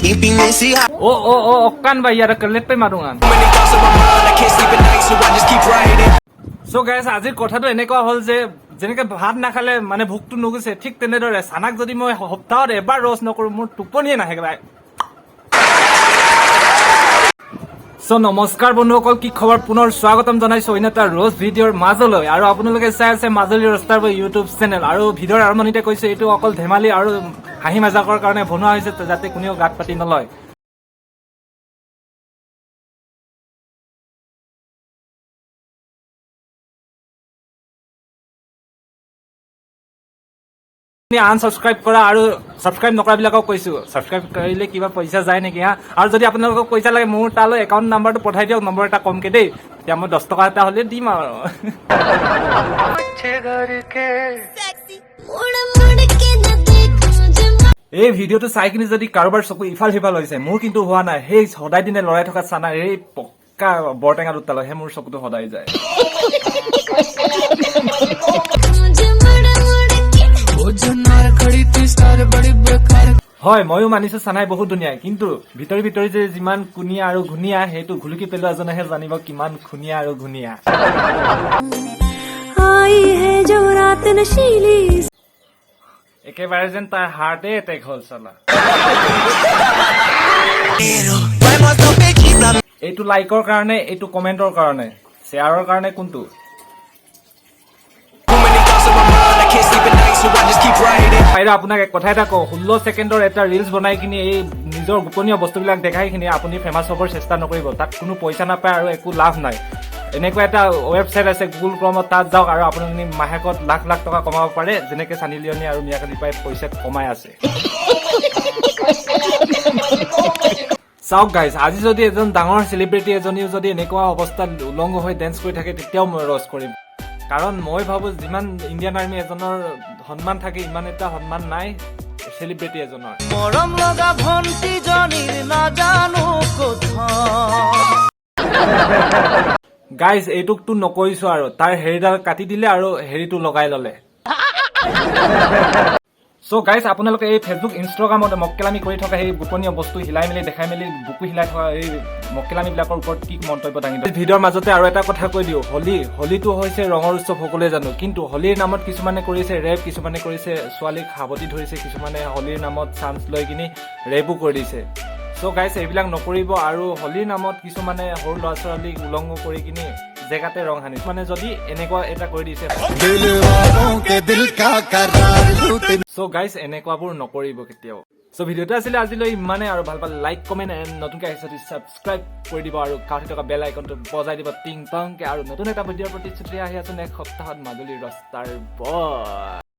ओ ओ ओ অকান भाई यार कलेट पे मारूंगा। Many thoughts in my mind, I can't sleep at night, so I just keep writing. So guys, আজিৰ কথাটো এনেকুৱা হ'ল যে যেনেকে ভাত নাখালে মানে ভোকটো নুগুচে, ঠিক তেনেদৰে চানাক যদি মই সপ্তাহত এবাৰ ৰ'ষ্ট নকৰোঁ, মোৰ টোপনিয়ে নাহে। চ' নমস্কাৰ বন্ধুসকল, কি খবৰ? পুনৰ স্বাগতম জনাইছো অন্য এটা ৰ'ষ্ট ভিডিঅ'ৰ মাজলৈ আৰু আপোনালোকে চাই আছে মাজুলী ৰষ্টাৰ ইউটিউব চেনেল। আৰু ভিডিঅ'ৰ আৰম্ভণিতে কৈছো, এইটো অকল ধেমালি আৰু হাঁহি মজাকৰ কাৰণে বনোৱা হৈছে, যাতে কোনেও গাত পাতি নলয়। আনছাবস্ক্ৰাইব কৰা আৰু ছাবস্ক্ৰাইব নকৰাবিলাকক কৈছো, ছাবস্ক্ৰাইব কৰিলে কিবা পইচা যায় নেকি হা? আৰু যদি আপোনালোকক পইচা লাগে, মোৰ তালৈ একাউণ্ট নাম্বাৰটো পঠাই দিয়ক, নম্বৰ এটা কমকে দেই, তেতিয়া মই 10 টকা এটা হ'লে দিম আৰু। मुड़ मुड़ के न देख मुझे। এই ভিডিঅ'টো চাই কিনি যদি কাৰোবাৰ চকু ইফাল সিফাল হৈছে, মোৰ কিন্তু হোৱা নাই। সেই সদায় দিনে লৰাই থকা চানাৰ এই পক্কা বৰটেঙা দুটালৈহে মোৰ চকুটো সদায় যায়। मुझे मुड़ मुड़ के। হয়, ময়ো মানিছো চানাই বহুত ধুনীয়া, কিন্তু ভিতৰি ভিতৰি যে যিমান কুনীয়া আৰু ঘুণীয়া, সেইটো ঘুলুকি পেলোৱাজনেহে জানিব কিমান খুনীয়া আৰু ঘুণীয়া। आई है जो रात नशीली। একেবাৰে যেন তাৰ হাৰ্টে এটেক হ'ল চালা। Grandma's no biggie, blah. এইটো লাইকৰ কাৰণে, এইটো কমেণ্টৰ কাৰণে, শ্বেয়াৰৰ কাৰণে কোনটো? Too many thoughts in my mind, I can't sleep at night, so I just keep writing. বাইদেউ, আপোনাক এক কথা এটা কওঁ, 16 ছেকেণ্ডৰ এটা ৰিলচ বনাই কিনি এই নিজৰ গোপনীয় বস্তুবিলাক দেখাই কিনি আপুনি ফেমাছ হ'বৰ চেষ্টা নকৰিব। তাত কোনো পইচা নাপায় আৰু একো লাভ নাই। এনেকুৱা এটা ৱেবছাইট আছে গুগল ক্ৰমত, তাত যাওক আৰু আপুনি মাহেকত লাখ লাখ টকা কমাব পাৰে, যেনেকে চানি লিয়নি আৰু মিয়া খলিফাই পইচা কমাই আছে। চাওক গাইজ, আজি যদি এজন ডাঙৰ চেলিব্ৰিটি এজনীও যদি এনেকুৱা অৱস্থাত উলংগ হৈ ডেন্স কৰি থাকে, তেতিয়াও মই ৰ'ষ্ট কৰিম। কাৰণ মই ভাবোঁ, যিমান ইণ্ডিয়ান আৰ্মি এজনৰ সন্মান থাকে, ইমান এটা সন্মান নাই চেলিব্ৰিটি এজনৰ। মৰম লগা ভন্টিজনীৰ নাজানো কথা। গাইজ, এইটোকতো নকৈছো আৰু, তাৰ হেৰিডাল কাটি দিলে আৰু হেৰিটো লগাই ললে। চ' গাইজ, আপোনালোকে এই ফেচবুক, ইনষ্টাগ্ৰামত মক্কেলামি কৰি থকা, সেই গোপনীয় বস্তু হিলাই মেলি দেখাই মেলি বুকু হিলাই থকা এই মক্কেলামিবিলাকৰ ওপৰত কি মন্তব্য দাঙি ধৰে? ভিডিঅ'ৰ মাজতে আৰু এটা কথা কৈ দিওঁ, হোলী, হোলীটো হৈছে ৰঙৰ উৎসৱ, সকলোৱে জানো। কিন্তু হোলীৰ নামত কিছুমানে কৰিছে ৰেপ, কিছুমানে কৰিছে ছোৱালীক সাৱটি ধৰিছে, কিছুমানে হোলীৰ নামত চান্স লৈ কিনি ৰেপো কৰি দিছে। চ' গাইজ, এইবিলাক নকৰিব। আৰু হোলীৰ নামত কিছুমানে সৰু ল'ৰা ছোৱালীক উলংগ কৰি কিনি জেগাতে ৰং সানিছে, মানে যদি এনেকুৱা এটা কৰি দিছে। दिल वालों के दिल का करार लूट। চ' গাইজ, এনেকুৱাবোৰ নকৰিব কেতিয়াও। চ' ভিডিঅ'টো আছিলে আজিলৈ ইমানে আৰু ভাল পালে লাইক, কমেণ্ট এণ্ড নতুনকৈ আহিছে যদি ছাবস্ক্ৰাইব কৰি দিব আৰু কাষতে থকা বেল আইকনটো বজাই দিব টিং টংকে। আৰু নতুন এটা ভিডিঅ'ৰ প্ৰতিশ্ৰুতি আহি আছো নেক্সট সপ্তাহত, মাজুলীৰ ৰস্তাৰ বয়।